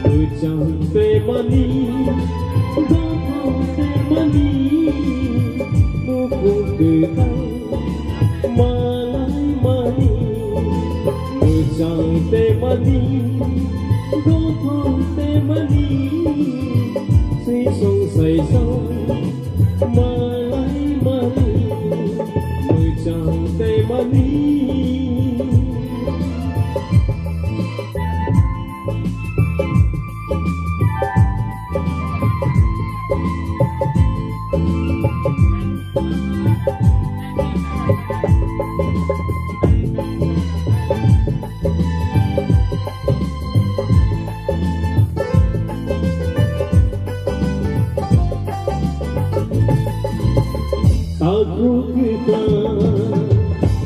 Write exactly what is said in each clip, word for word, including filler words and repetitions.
Mwchang tei mani, dophang tei mani, nukhung kwtal malai mani. Mwchang tei mani, dophang tei mani, swi song sai song malai mani, mwchang tei mani. Takhuk kwtal,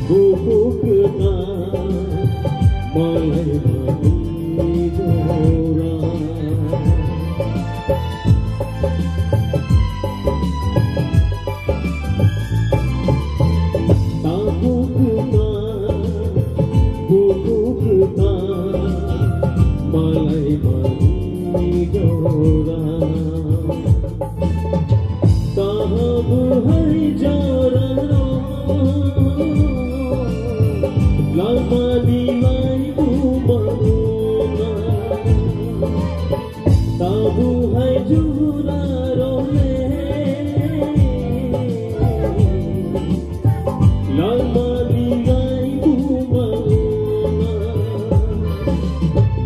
bukhuk kwtal, malai mani jora. Takhuk kwtal, bukhuk kwtal, malai mani jora. Tabu hai jora ro, lamani lai buma. Tabu hai jora ro le, lamani lai buma.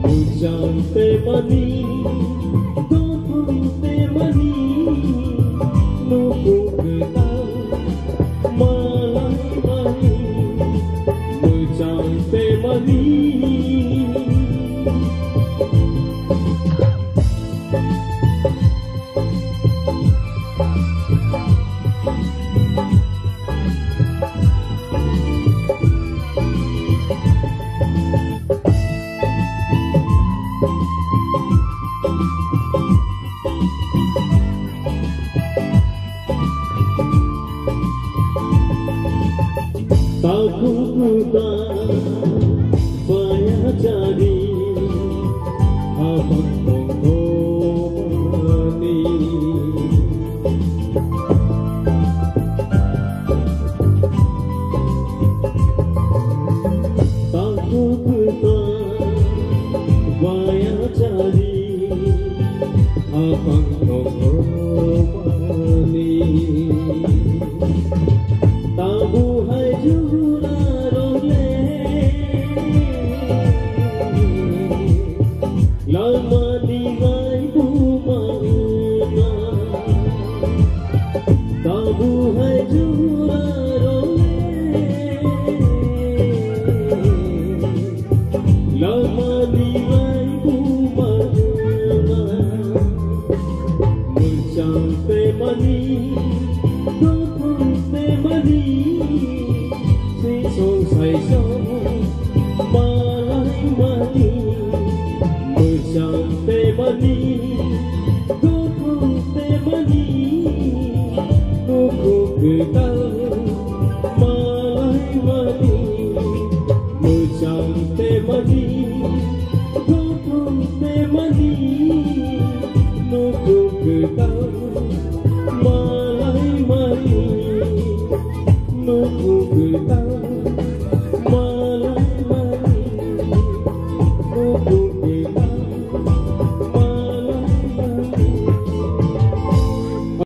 Mwchang tei mani, dophang tei mani, nukhung kwtal malai mani, mwchang tei mani. Takhuk kwtal baya chari, habang tongthokmani. Takhuk kwtal baya chari, habang tongthokmani. Tabu hai jora ro le, lamani lai buma. Tabu hai jora ro le, lamani lai buma. Mwchang tei mani, dophang tei mani, swi song sai song malai mani. Mwchang tei mani, dophang tei mani, nukhung kwtal malai mani. Mwchang tei mani,